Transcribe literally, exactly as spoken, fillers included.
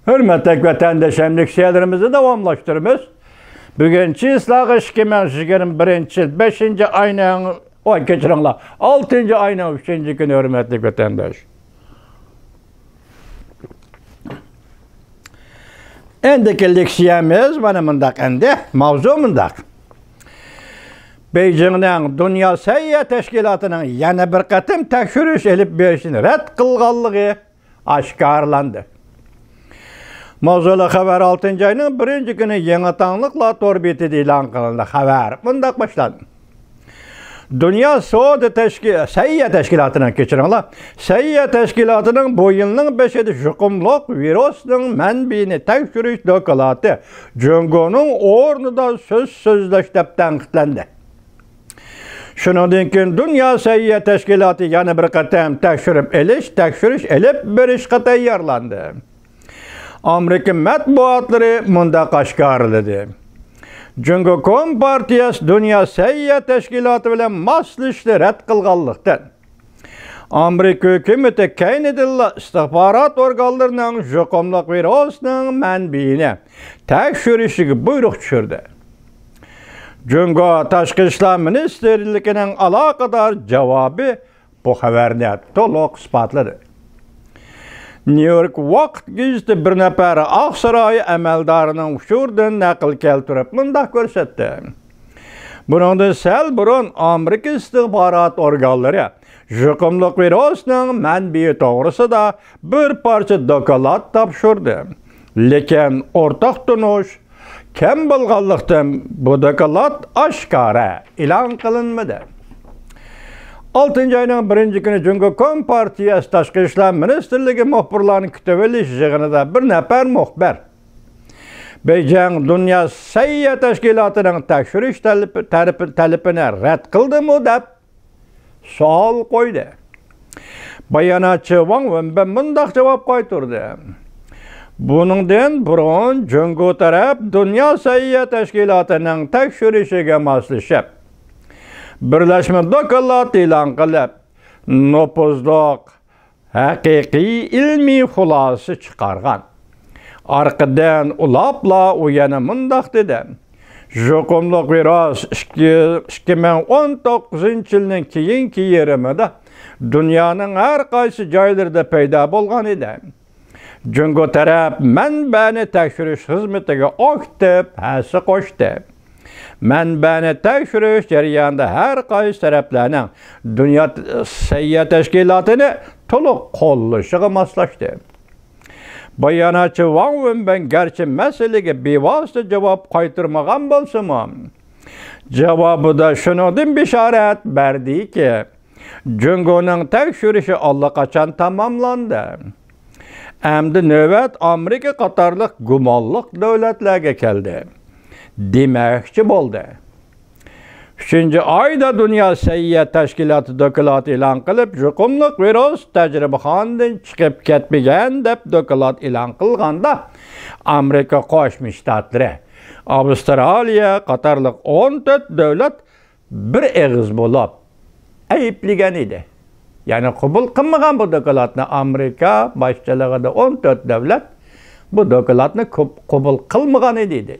ھۆرمەتلىك ۋەتەنداش، ئەمدى شېئىرلىرىمىزنى داۋاملاشتۇرىمىز. بۈگۈن چىسلاغا ئىككى مىڭ يىگىرمە بىرىنچى يىل بەشىنچى ئاينىڭ، ۋاي، كەچۈرۈڭلار، ئالتىنچى ئاينىڭ ئۈچىنچى كۈنى، ھۆرمەتلىك ۋەتەنداش. ئەمدىكى لېكسىيەمىز مانا مۇنداق ئەمدى. ماۋزۇ مۇنداق. بېيجىڭنىڭ دۇنيا سەھىيە تەشكىلاتىنىڭ يەنە بىر قېتىم تەكشۈرۈش ئېلىپ بېرىشىنى رەت قىلغانلىقى ئاشكارىلاندى. ماۋزۇلۇق خەۋەر ئالتىنچى ئاينىڭ بىرىنچى كۈنى يېڭى تاڭلىقلار تور بېتىدە ئېلان قىلىندى. خەۋەر مۇنداق باشلاندى. دۇنيا سودا تەشكى-، سەھىيە تەشكىلاتىنىڭ، كەچۈرۈڭلار، سەھىيە تەشكىلاتىنىڭ بۇ يىلنىڭ بېشىدا يۇقۇملۇق ۋىرۇسنىڭ مەنبىيىنى تەكشۈرۈش دوكلاتى جۇڭگونىڭ ئورنىدا سۆز سۆزلەش دەپ تەنقىدلەندى. شۇنىڭدىن كېيىن دۇنيا سەھىيە تەشكىلاتى يەنە بىر قېتىم تەكشۈرۈپ ئېلىش، تەكشۈرۈش ئېلىپ بېرىشقا تەييارلاندى. ئامېرىكا مەتبۇئاتلىرى مۇنداق ئاشكارىلىدى: جۇڭگو كومپارتىيەسى دۇنيا سەھىيە تەشكىلاتى بىلەن ماسلىشىشنى رەت قىلغانلىقتىن، ئامېرىكا ھۆكۈمىتى كەينىدىنلا ئىستىخبارات ئورگانلىرىنىڭ يۇقۇملۇق ۋىرۇسنىڭ مەنبىيىنى تەكشۈرۈشىگە بۇيرۇق چۈشۈردى. جۇڭگو تاشقى ئىشلار مىنىستىرلىكىنىڭ ئالاقىدار جاۋابى بۇ خەۋەرنى تولۇق ئىسپاتلىدى. نيۇ يورك ۋاقىت گېزىتى بىر نەپەر ئاقساراي ئەمەلدارىنىڭ ئۇچۇرىدىن نەقىل كەلتۈرۈپ مۇنداق كۆرسەتتى: بۇنىڭدىن سەل بۇرۇن ئامېرىكا ئىستىخبارات ئورگانلىرى يۇقۇملۇق ۋىرۇسنىڭ مەنبىيى توغرىسىدا بىر پارچە دوكلات تاپشۇردى. لېكىن ئورتاق تونۇش كەم بولغانلىقتىن، بۇ دوكلات ئاشكارا ئېلان قىلىنمىدى. ئالتىنچى ئاينىڭ بىرىنچى كۈنى جۇڭگو كومپارتىيەسى تاشقى ئىشلار مىنىستىرلىكى مۇخبىرلارنى كۈتۈۋېلىش يىغىنىدا بىر نەپەر مۇخبىر بېيجىڭ دۇنيا سەھىيە تەشكىلاتىنىڭ تەكشۈرۈش تەلىپى، تەرىپى، تەلىپىنى رەت قىلدىمۇ دەپ سوئال قويدى. باياناتچى ۋاڭ ۋېنبېن مۇنداق جاۋاب قايتۇردى: بۇنىڭدىن بۇرۇن جۇڭگو تەرەپ دۇنيا سەھىيە تەشكىلاتىنىڭ تەكشۈرۈشىگە ماسلىشىپ، بىرلەشمە دوكلات ئېلان قىلىپ، نوپۇزلۇق ھەقىقىي ئىلمىي خۇلاسە چىقارغان. ئارقىدىن ئۇلاپلا ئۇ يەنە مۇنداق دېدى: يۇقۇملۇق ۋىرۇس ئىككى، ئىككى مىڭ ئون توققۇزىنچى يىلنىڭ كېيىنكى يېرىمىدا دۇنيانىڭ ھەر قايسى جايلىرىدا پەيدا بولغان ئىدى. جۇڭگو تەرەپ مەنبەنى تەكشۈرۈش خىزمىتىگە ئاكتىپ ھەسسە قوشتى. مەنبەنى تەكشۈرۈش جەريانىدا ھەر قايسى تەرەپلەرنىڭ دۇنيا سەھىيە تەشكىلاتىنى تولۇق قوللىشىغا ماسلاشتى. باياناتچى ۋاڭ ۋېنبېن گەرچە مەسىلىگە بىۋاسىتە جاۋاب قايتۇرمىغان بولسىمۇ، جاۋابىدا شۇنىڭدىن بېشارەت بەردىكى، جۇڭگونىڭ تەكشۈرۈشى ئاللىقاچان تاماملاندى. ئەمدى نۆۋەت ئامېرىكا قاتارلىق گۇمانلىق دۆلەتلەرگە كەلدى، دېمەكچى بولدى. ئۈچىنچى ئايدا دۇنيا سەھىيە تەشكىلاتى دوكلات ئېلان قىلىپ، يۇقۇملۇق ۋىرۇس تەجرىبىخانىدىن چىقىپ كەتمىگەن دەپ دوكلات ئېلان قىلغاندا، ئامېرىكا قوشما شتاتلىرى، ئاۋسترالىيە قاتارلىق ئون تۆت دۆلەت بىر ئېغىز بولۇپ ئەيىبلىگەن ئىدى. يەنى قوبۇل قىلمىغان بۇ دوكلاتنى. ئامېرىكا باشچىلىقىدا ئون تۆت دۆلەت بۇ دوكلاتنى قوب-، قوبۇل قىلمىغان ئىدى، دېدى.